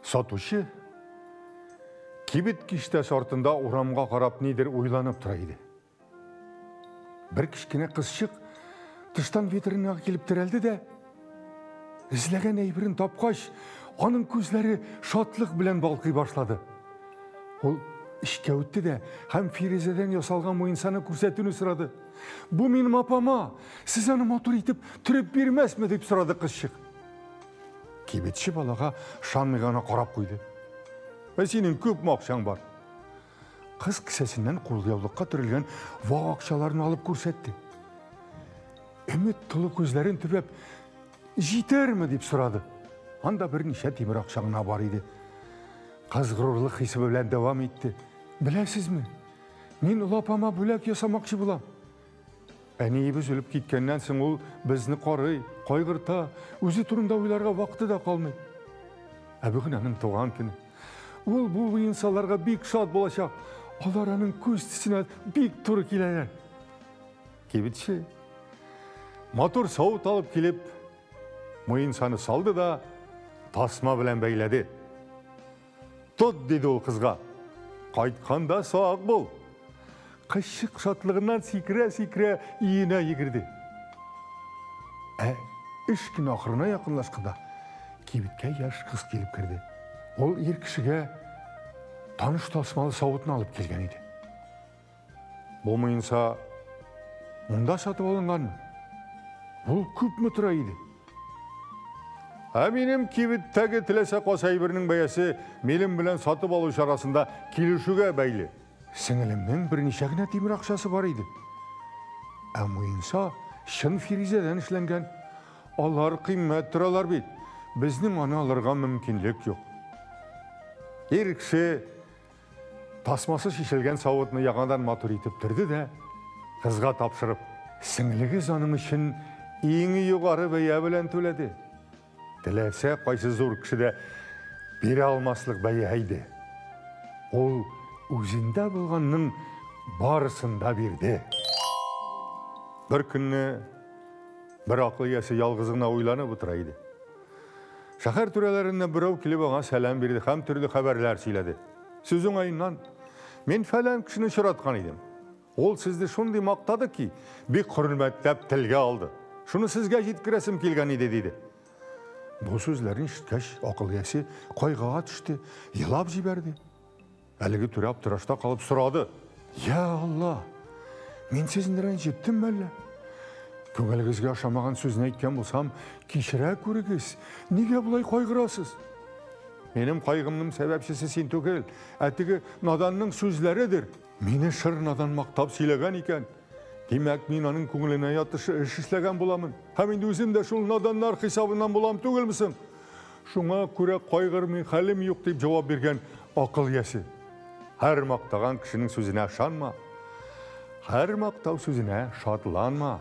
Сатучы кибет киштәсе артында урамга карап нидер уйланып тора иде. Бер кечкенә кызчык тыштан витринага килеп терәлде дә, эзләгән әйберен тапкач, аның күзләре шатлык белән балкый башлады. Ул эчкә үтте дә һәм фирүзәдән ясалган муенсаны күрсәтүне сорады. Бу минем апама, сез аны матур итеп төреп бирмәсме, дип сорады кызчык. Кибетче балага ышанмый гына карап куйды. Ә синең күпме акчаң бар? Кыз кесәсеннән кулъяулыкка төрелгән вак акчаларны алып күрсәтте. Өмет тулы күзләрен төбәп, җитәрме дип сорады. Анда берничә тимер акча гына бар иде. Кыз горурлык хисе белән дәвам итте. Беләсезме, мин олы апама бүләк ясамакчы булам. Әниебез үлеп киткәннән соң ул безне карый, кайгырта, үзе турында уйларга вакыты да калмый. Ә бүген аның туган көне. Ул бу муенсаларга бик шат булачак. Алар аның күз төсенә бик туры киләләр. Кибетче матур савыт алып килеп, муенсаны салды да тасма белән бәйләде. Тот, диде ул кызга. Кайтканда сак бул. Кызчык шатлыгыннан сикерә-сикерә өенә йөгерде. Ә эш көне ахырына якынлашканда кибеткә яшь кыз килеп керде. Ул ир кешегә таныш тасмалы савытны алып килгән иде. Бу муенса монда сатып алынганмы? Ул күпме тора иде? Ә минем кибеттәге теләсә кайсы әйбернең бәясе минем белән сатып алучы арасында килешүгә бәйле. Сеңелемнең берничә генә тимер акчасы бар иде. Ә муенса чын фирүзәдән эшләнгән. Алар кыйммәт торалар бит. Безнең аны алырга мөмкинлек юк. Ир кеше тасмасы чишелгән савытны яңадан матур итеп төрде дә, кызга тапшырып, сеңлегез аның өчен иң югары бәя белән түләде. Теләсә кайсы зур кеше дә бирә алмаслык бәя иде. Ул үзендә булганның барысын да бирде. Бер көнне бер акыл иясе ялгыз гына уйланып утыра иде. Шәһәр түрәләреннән берәү килеп аңа сәлам бирде һәм төрле хәбәрләр сөйләде. Сүз уңаеннан, мин фәлән кешене очраткан идем. Ул сезне шундый мактады ки, бик хөрмәтләп телгә алды. Шуны сезгә җиткерәсем килгән иде, диде. Бу сүзләрне ишеткәч, акыл иясе кайгыга төште, елап җибәрде. Әлеге түрә аптырашта калып сорады. Я Алла, мин сезне рәнҗеттем әллә? Күңелегезгә ошамаган сүзне әйткән булсам, кичерә күрегез. Нигә болай кайгырасыз? Минем кайгымның сәбәпчесе син түгел, ә теге наданның сүзләредер. Мине шыр надан мактап сөйләгән икән. Димәк, мин аның күңеленә ятышы эш эшләгән буламын. Һәм инде үзем дә шул наданнар хисабыннан булам түгелме соң? Шуңа күрә кайгырмый хәлем юк, дип җавап биргән акыл иясе. Һәр мактаган кешенең сүзенә ышанма. Һәр мактау сүзенә шатланма.